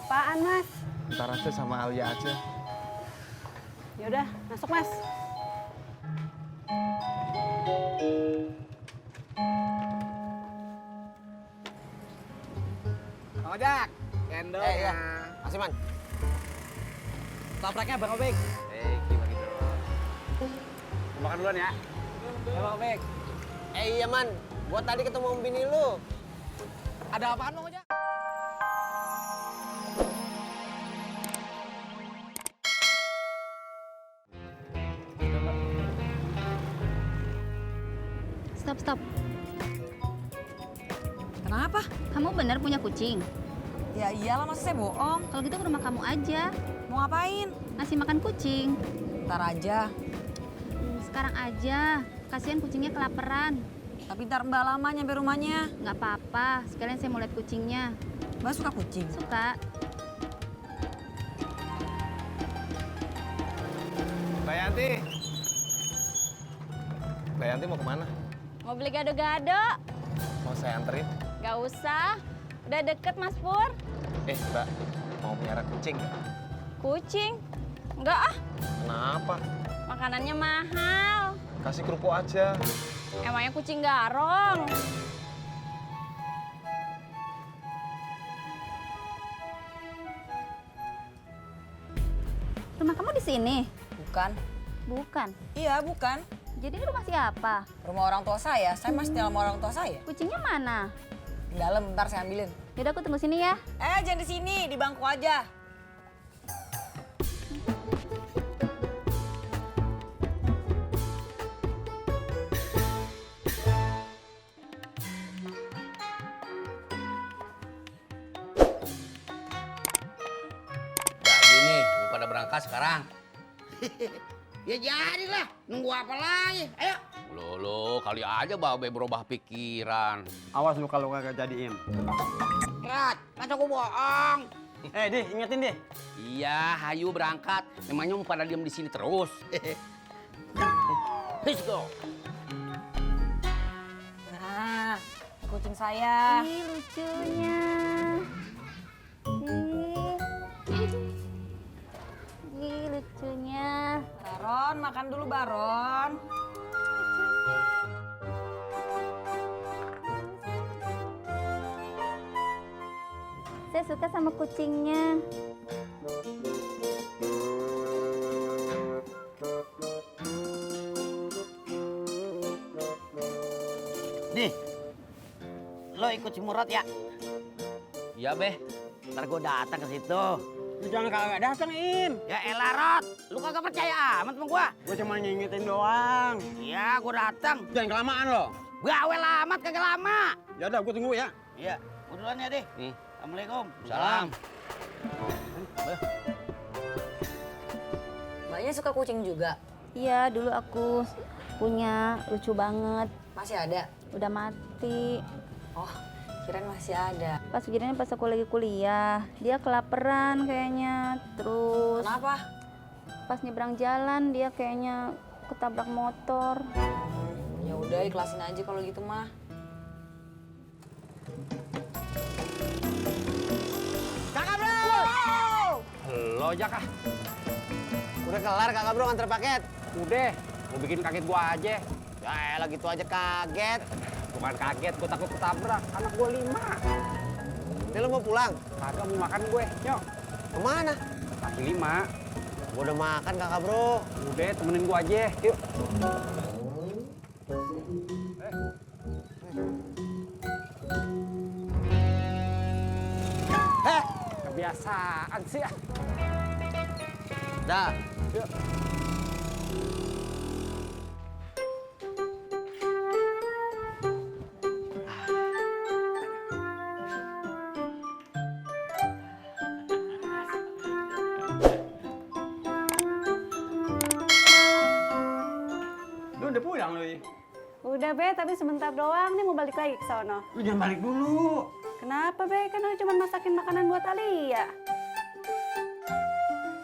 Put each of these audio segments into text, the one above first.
apaan, Mas? Ntar aja sama Alia aja. Yaudah, masuk, Mas. Bang Ojak, cendolnya. Iya. Makasih, Man. Topraknya Bang Obek. Gimana gitu. Makan duluan ya. Ya Bang Obek. Iya, Man. Gua tadi ketemu sama bini lu. Ada apaan Bang Ojak? Stop. Kenapa? Kamu benar punya kucing? Ya iyalah, masa saya bohong. Kalau gitu ke rumah kamu aja. Mau ngapain? Ngasih makan kucing. Ntar aja. Sekarang aja. Kasihan kucingnya kelaparan. Tapi ntar mbak lama nyampe rumahnya. Nggak apa-apa. Sekalian saya mau lihat kucingnya. Mbak suka kucing? Suka. Mbak Yanti. Mbak Yanti mau kemana? Mau beli gado-gado? Mau saya anterin? Gak usah. Udah deket, Mas Pur. Mbak, mau melihara kucing? Kucing? Enggak ah, Kenapa? makanannya mahal. Kasih kerupuk aja. Emangnya kucing garong? Rumah kamu di sini? Bukan. Bukan. Iya, bukan. Jadi ini rumah siapa? Rumah orang tua saya. Saya masih tinggal sama orang tua saya. Kucingnya mana? Di dalam, ntar saya ambilin. Yaudah aku tunggu sini ya. Jangan di sini, di bangku aja. Jadi nih, mau pada berangkat sekarang. Ya jadilah, nunggu apa lagi? Ayo. Lo kali aja Babe berubah pikiran. Awas lu kalau kagak jadiin. Rat, masa gua bohong? Dih, ingetin deh. Iya, hayu berangkat. Memangnya mau pada diam di sini terus? Let's go. Nah, kucing saya. Ih, lucunya. Ih, lucunya. Baron, makan dulu Baron. Saya suka sama kucingnya. Nih, lo ikut si Murad ya? Iya, Beh. Ntar gua datang ke situ. Lu jangan kagak datang, Im. Ya elah, Rod. Lu kagak percaya amat sama gua? Gua cuma ngingetin doang. Iya, gua datang. Jangan kelamaan lo. Gawe amat kagak lama. Ya udah, gua tunggu ya. Iya, gua duluan ya, Deh. Nih. Assalamualaikum. Salam. Mbaknya suka kucing juga? Iya, dulu aku punya, lucu banget. Masih ada? Udah mati. Oh, kirain masih ada. Pas kejadiannya pas aku lagi kuliah, dia kelaparan kayaknya. Terus Kenapa? pas nyebrang jalan dia kayaknya ketabrak motor. Ya udah, ikhlasin aja kalau gitu mah. Kakak bro! Lo aja kah? Udah kelar kakak bro nganter paket. Udah, mau bikin kaget gua aja. Ya elah gitu aja kaget. Bukan kaget, gua takut ketabrak. Anak gua 5. Ini lo mau pulang? Kagak mau makan gue. Yuk, Kemana? kaki 5. Gua udah makan kakak bro. Udah, temenin gua aja. Yuk. Kebiasaan sih ya. Dah. Yuk. Lu udah pulang lu, Yi? Udah, Be, tapi sebentar doang. Nih mau balik lagi ke sono. Lu jangan balik dulu. Kenapa, Be? Kan aku cuma masakin makanan buat Alia.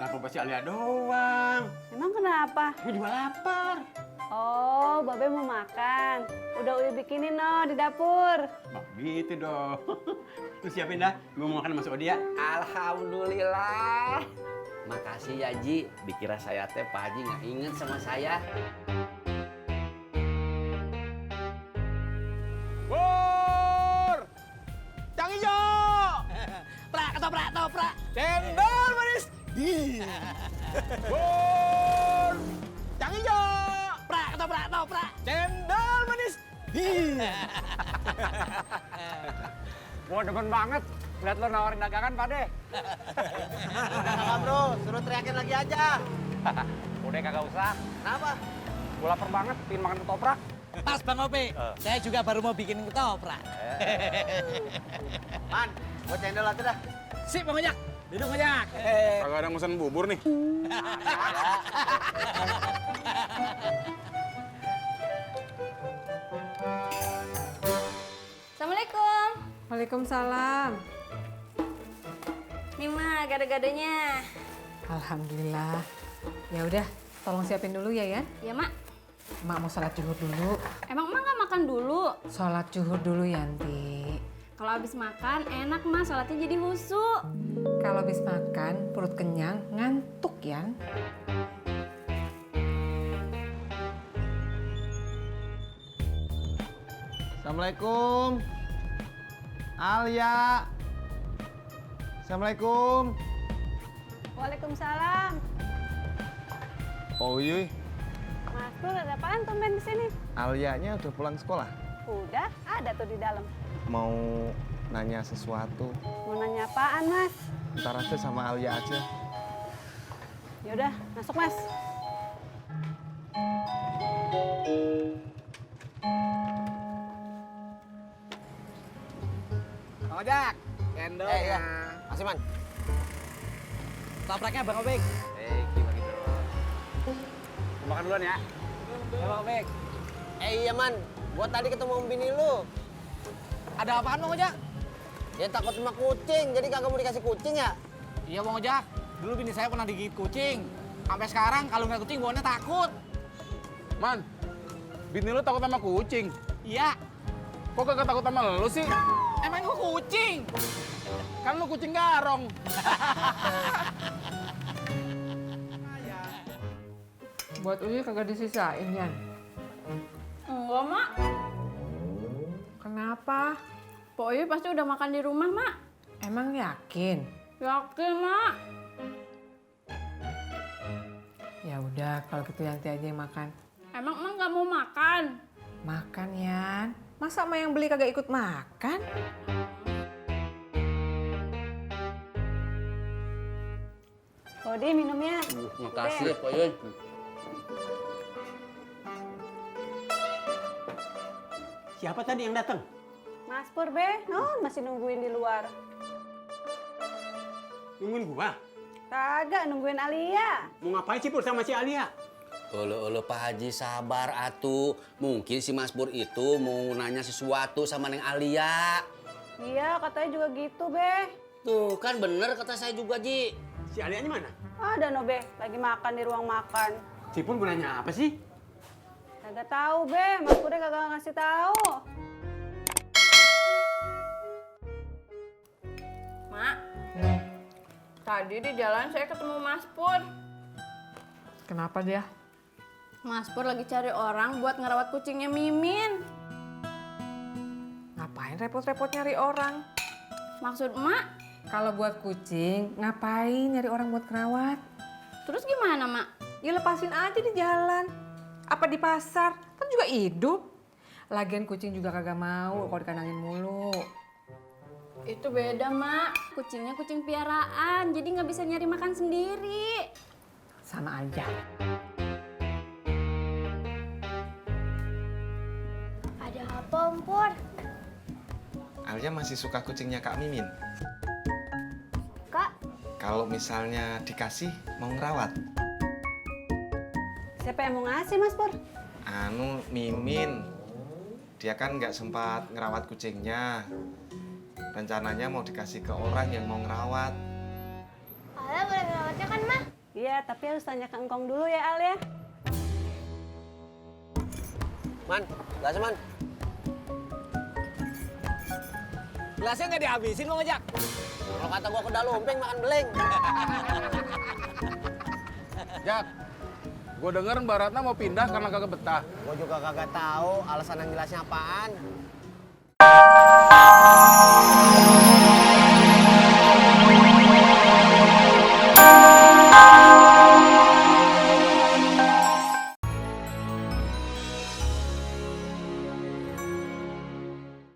Kenapa pasti Alia doang? Emang kenapa? Gue juga lapar. Oh, Babe mau makan. Udah Uy bikinin no di dapur. Mak, gitu dong. Lu siapin dah, gue mau makan sama Odi ya. Alhamdulillah. Makasih ya Ji, dikira saya teh Pak Haji nggak inget sama saya. Pur! Cang hijau! Prak, ketoprak. Cendol manis! Pur! Cang hijau! Prak, ketoprak. Cendol manis! Gua demen banget lihat lo nawarin dagangan, Pak De. Udah kakak bro, suruh teriakin lagi aja. Udah kagak usah. Kenapa? Gua lapar banget, pengen makan ketoprak. Pas Bang Opi, saya juga baru mau bikin ketoprak. Man, buat cendol aja dah. Sip Bang Ojak, duduk Ojak. Kagak ada pesan bubur nih. Assalamualaikum. Waalaikumsalam. Nih mah gado-gadonya. Alhamdulillah. Ya udah, tolong siapin dulu ya, Yan. Ya mak. Mak mau sholat zuhur dulu. Emang emak nggak makan dulu? Sholat zuhur dulu, Yanti. Kalau habis makan enak mah sholatnya jadi husu. Kalau habis makan, perut kenyang, ngantuk, Yan. Assalamualaikum. Alia. Assalamualaikum. Waalaikumsalam. Oh iya, Mas Pur, ada apaan tumben di sini? Alianya udah pulang sekolah. Udah, ada tuh di dalam. Mau nanya sesuatu. Mau nanya apaan, Mas? Ntar aja sama Alia aja. Yaudah, masuk Mas. Bang Ojak, cendolnya. Iya. Masih man. Ketopraknya Bang Opik. Gimana gitu? Gua makan duluan ya. Ya Bang Opik. Iya man, gua tadi ketemu om bini lu. Ada apaan Bang Ojak? Dia takut sama kucing, jadi kagak mau dikasih kucing ya? Iya Bang Ojak, dulu bini saya pernah digigit kucing. Sampai sekarang kalau nggak kucing bawaannya takut. Man, bini lu takut sama kucing. Iya, Kok kagak takut sama lu sih? emang gua kucing. Kan lu kucing garong. Buat Uy kagak disisain, Yan. Enggak mak. Kenapa? Pak Oyi pasti udah makan di rumah mak. Emang yakin? Yakin mak. Ya udah, kalau gitu Yanti aja yang makan. Emang emang nggak mau makan? Makan, Yan. Masa emak yang beli kagak ikut makan? Odi minumnya. Makasih Pak Yun. Siapa tadi yang datang? Mas Pur, Be. Masih nungguin di luar. Nungguin gua. Kagak, nungguin Alia. Mau ngapain sih Pur sama si Alia? Olo Pak Haji sabar atuh. Mungkin si Mas Pur itu mau nanya sesuatu sama Neng Alia. Iya, katanya juga gitu, Be. Tuh kan bener kata saya juga Ji. Si Alianya mana? Ada no, Be. Lagi makan di ruang makan. Si Pur mau nanya apa sih? Kagak tahu, Be. Mas Purnya kagak ngasih tahu. Mak. Tadi di jalan saya ketemu Mas Pur. Kenapa dia? Mas Pur lagi cari orang buat ngerawat kucingnya Mimin. Ngapain repot-repot nyari orang? Maksud emak? Kalau buat kucing, ngapain nyari orang buat kerawat? Terus gimana mak? Ya lepasin aja di jalan. Apa di pasar? Kan juga hidup. Lagian kucing juga kagak mau kalau dikandangin mulu. Itu beda mak. Kucingnya kucing piaraan, jadi nggak bisa nyari makan sendiri. Sama aja. Ada apa Om Pur? Alia masih suka kucingnya Kak Mimin. Kak? Kalau misalnya dikasih, mau ngerawat. Siapa yang mau ngasih, Mas Pur? Anu, Mimin. Dia kan nggak sempat ngerawat kucingnya. Rencananya mau dikasih ke orang yang mau ngerawat. Alia boleh ngerawatnya kan, Mah? Iya, tapi harus tanya ke Engkong dulu ya, Al ya. Man, gelasnya man. Gelasnya nggak dihabisin lo ngejak. Kalau kata gua kuda lumping makan beleng. Jak, gue denger Mbak Ratna mau pindah karena kagak betah. Gua juga kagak tahu alasan yang jelasnya apaan.